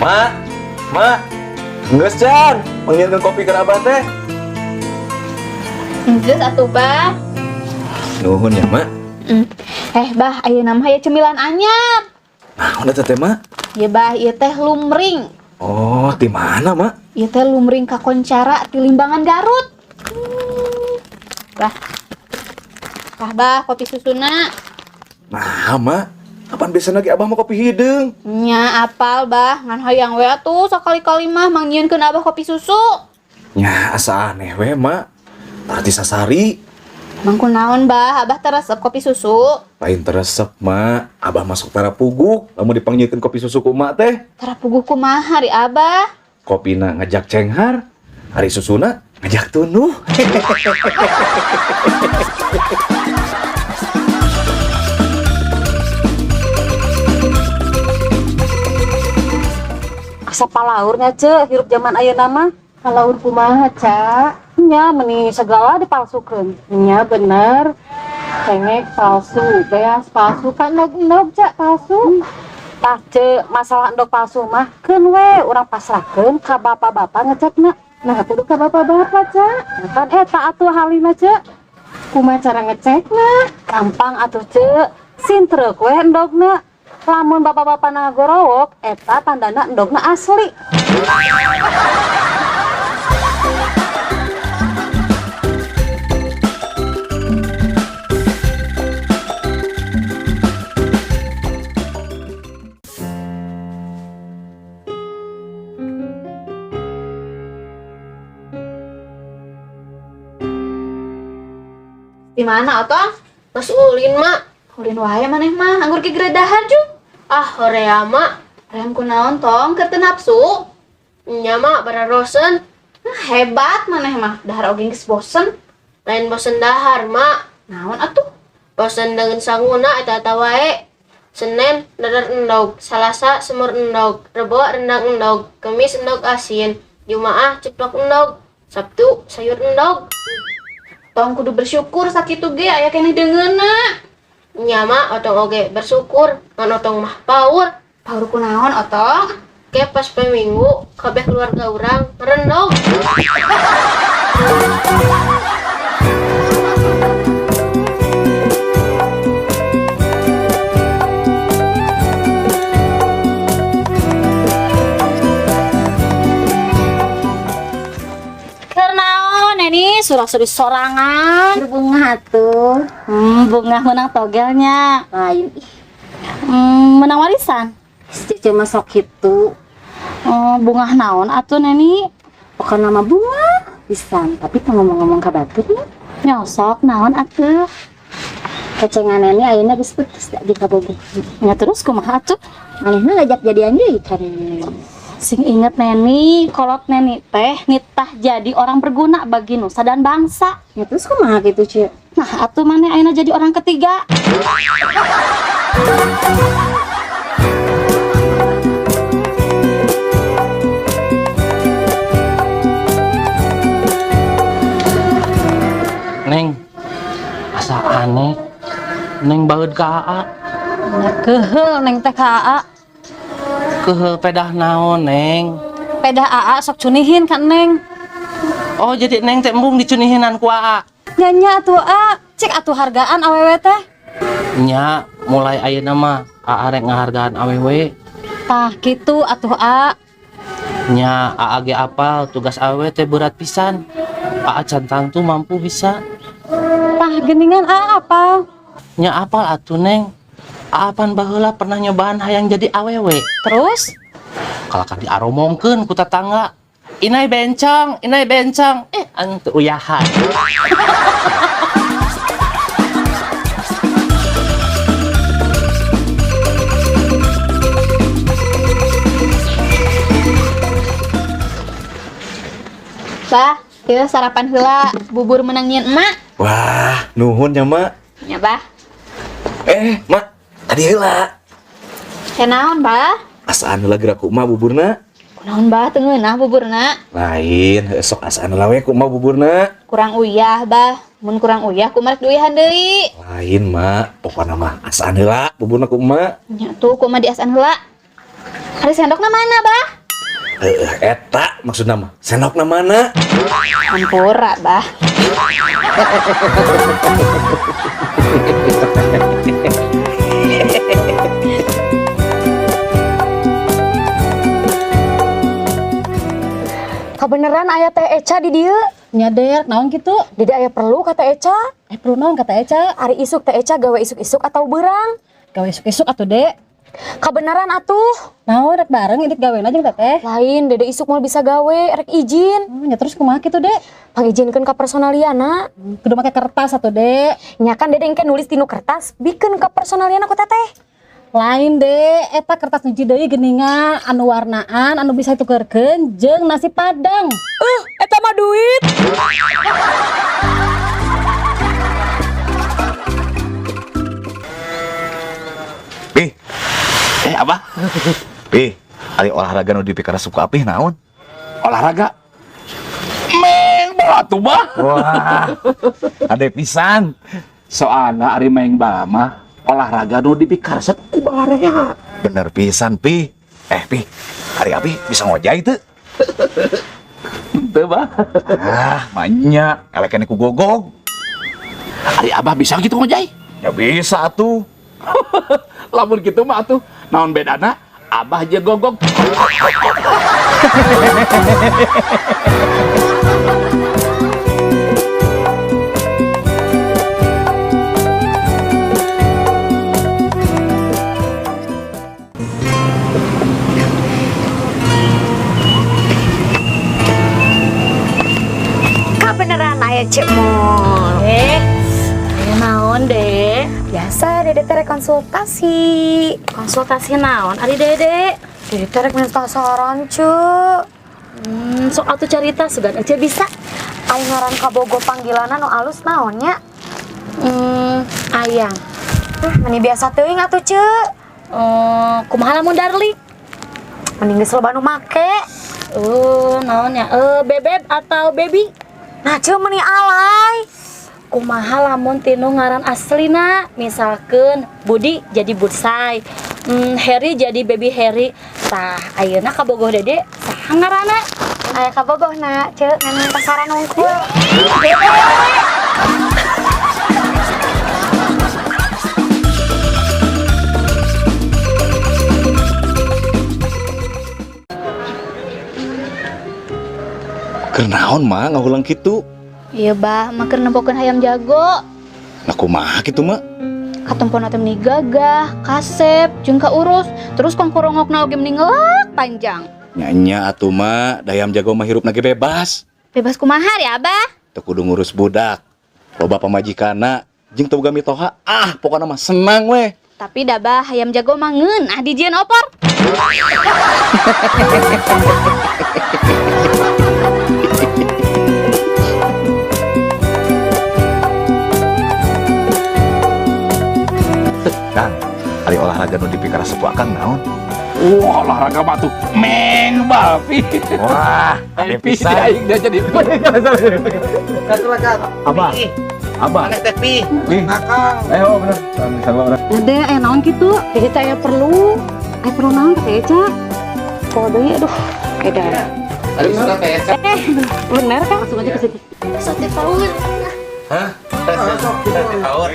Mak, mak, geus can, menginginkan kopi ke abah teh. Geus atuh, Bah. Nuhun ya, mak. Eh, Bah, ayeuna mah aya cemilan anyar. Nah, udah teh, mak. Ya, Bah, ieu teh lumring. Oh, di mana, mak? Ieu teh lumring kakoncara ti Limbangan Garut. Bah. Bah, Bah, kopi susuna. Nah, mak, kapan biasa lagi abah mau kopi hideung? Nya apal, Bah, ngan hayang we atuh sakali-kali mah mangnyieunkeun Abah kopi susu. Nya, asa aneh we, mak. Tadi sasari. Emang kunaon, Bah? Abah teu resep kopi susu. Lain teu resep, mak. Abah masuk tara puguk, lamun dipanggilkeun kopi susu ku emak teh. Tara puguh kumaha ari Abah? Kopina ngajak cenghar, ari susuna ngajak tunduh. Asa palaurnya ce hirup zaman ayeuna mah. Palaur kumaha, Ca? Nya meni segala dipalsukeun. Nya bener. Cengek palsu, beas palsu, kan endog-endog, Ca, palsu. Tah ce masalah endog palsu mah keun we urang pasrahkeun ka bapak-bapak ngecekna. Nah, kudu ka bapak-bapak, Ca. Nah, kan eta atuh halina ce. Kumaha cara ngecekna? Gampang atuh ce. Sintreuk we endogna. Lamun bapak-bapak ngagorowok eta tandana endogna asli. Di mana, Otong? Mas ulin, mak. Ulin wae maneh mah, anggur ge geredahan jung. Ah, horea, mak. Rem kunaon, Tong? Keur teu nafsu. Nya, mak, bararosen. Nah, hebat maneh mah, dahar oge geus bosen. Lain bosen dahar, mak. Naon atuh? Bosen dengan sanguna eta eta wae. Senin dadar endog, Salasa semur endog, Rebo rendang endog, Kemis endog asin, Jumaah ceplok endog, Sabtu sayur endog. Tong kudu bersyukur sakitu ge aya keneh deungeunna. Nya, mak, otong oge bersyukur, ngan otong mah paur. Paur kunaon, Otong? Ke pas pe minggu kabeh keluarga urang ngerendog. Kernaon ini surah-suri sorangan. Bunga tuh. Bunga menang togelnya. Lain ih, Menang warisan. Cece mah sok kitu. Bunga naon atuh Neni? Pokokna mah bunga pisan, tapi teu ngomong-ngomong ka batur nya. Nyosok naon atuh? Kecengan Neni ayeuna geus putus da di kabogoh. Nya terus kumaha atuh? Manehna ngajak jadian deui ka Neni. Sing inget Neni, kolot Neni teh nitah jadi orang berguna bagi nusa dan bangsa. Ya terus kumaha kitu, Ce? Nah, atuh maneh ayeuna jadi orang ketiga. Neng, asa aneh. Neng baeud ka AA. Nya keheul Neng teh ka AA. Keheul pedah naon, Neng? Pedah AA sok cunihin ka Neng. Oh, jadi Neng teh embung dicunihinan ku AA. Nya nya atuh A, cek atuh hargaan awewe teh. Nya, mulai ayeuna mah AA rek ngahargaan awewe. Tah kitu atuh A. Nya, AA ge apal tugas awewe teh berat pisan. AA can tangtu mampu bisa. Tah geningan A apal. Nya apal atuh, Neng. AA pan baheula pernah nyobaan hayang jadi awewe. Terus Kalakah diaromongkeun ku tetangga. Inai bencong, inai bencong. Anu teu uyahan. Bah, ieu sarapan heula, bubur menang nyieun emak. Wah, nuhun ya, mak. Nya, Bah. Mak, tadi heula. Teh naon, Bah? Asaan heula geura ku emak buburna. Kunaon, Bah, teu ngeunah buburna? Lain, heuh sok asaan heula we ku emak buburna. Kurang uyah, Bah. Mun kurang uyah ku marek diuyahan deui. Lain, mak, pokona mah asaan heula buburna ku emak. Nya tuh ku emak diasaan heula. Ari sendokna mana, Bah? Heeh, eta maksudna mah. Sendokna mana? Hampura, Bah. Kebeneran aya Teh Eca di dieu. Nya Der, naon kitu? Dede aya perlu ka Teh Eca. Eh perlu naon kata Eca? Ari isuk Teh Eca gawe isuk-isuk atau beurang? Gawe isuk-isuk atuh, Dek. Kabeneran atuh. Naon rek bareng ini gawean aja teteh. Lain Dede isuk mau bisa gawe rek izin. Oh, nya terus kumaha kitu, Dek? Pangijinkeun ka personaliana. Kudu make kertas atuh, Dek. Nya kan Dede engke nulis tinu kertas bikeun ka personaliana ku Teteh. Lain deh, eta kertas nyuci deui geuningan anu warnaan anu bisa ditukerkeun jeung nasi padang. Eta mah duit. Pi, Eh, Abah, pi, ari olahraga nu dipikaresep ku Apih naon? Olahraga. Meng bola tuh, Bah. Wah, ade pisan. Soalna ari maeng bal mah olahraga nu dipikaresep ku barea. Bener pisan, Pi. Eh, Pi, ari Api bisa ngojay teu? Teu, Bah. Ah, manya, eleken ku gogog. Ari Abah bisa gitu ngojay? Ya bisa atuh. Lamun gitu mah atuh, naon bedana Abah jeung gogog. Kabeneran aya Cek Mul. Eh, aya naon, Dek? Biasa Dede teh rek konsultasi. Konsultasi naon ari Dede? Dede teh rek minta saran, Cuk. Sok atuh carita sugan aja bisa. Ari ngaran kabogo panggilanna nu alus naon nya? Ayang. Ah, meni biasa teuing atuh, Cuk. Kumaha lamun darling? Mending geus loba nu make. Naon ya? Bebeb atau baby? Nah, Cuk meni alay. Kumaha lamun tinu ngaran aslina, misalkan Budi jadi Budsai, Harry jadi baby Harry. Tah, ayeuna kabogoh Dede saha ngaranna? Aya kabogohna, Cuk, ngan minta saran hungkul. Keur naon mah ngahulang kitu? Iya, Bah, mah keur nempokeun hayam jago. Nah kumaha kitu mah? Katempona teh meni gagah, kasep, jeung kaurus. Terus kongkorongokna oge meni ngelak panjang. Nya atuh mah, da hayam jago mah hirupna ge bebas. Bebas kumaha ya, Abah? Teu kudu ngurus budak. Loba pamajikanna jeung teu boga mitoha. Ah, pokona mah senang weh. Tapi dah bah, hayam jago mah ngeunah dijieun opor. Kang, ari olahraga nu dipikaresep ku Akang naon? Wah, olahraga mah tuh meng bal, Pi. Wah, ade Pi, pisan. aing dia jadi. Abah. Abah. Teh Pi. Ih, eh oh bener. Sama bener. Dede, aya naon kitu? Dede teh aya perlu. Aya perlu naon kata Eca? Kode aduh. Edan. Bener kan? Langsung aja ke situ. Sate paur. Power.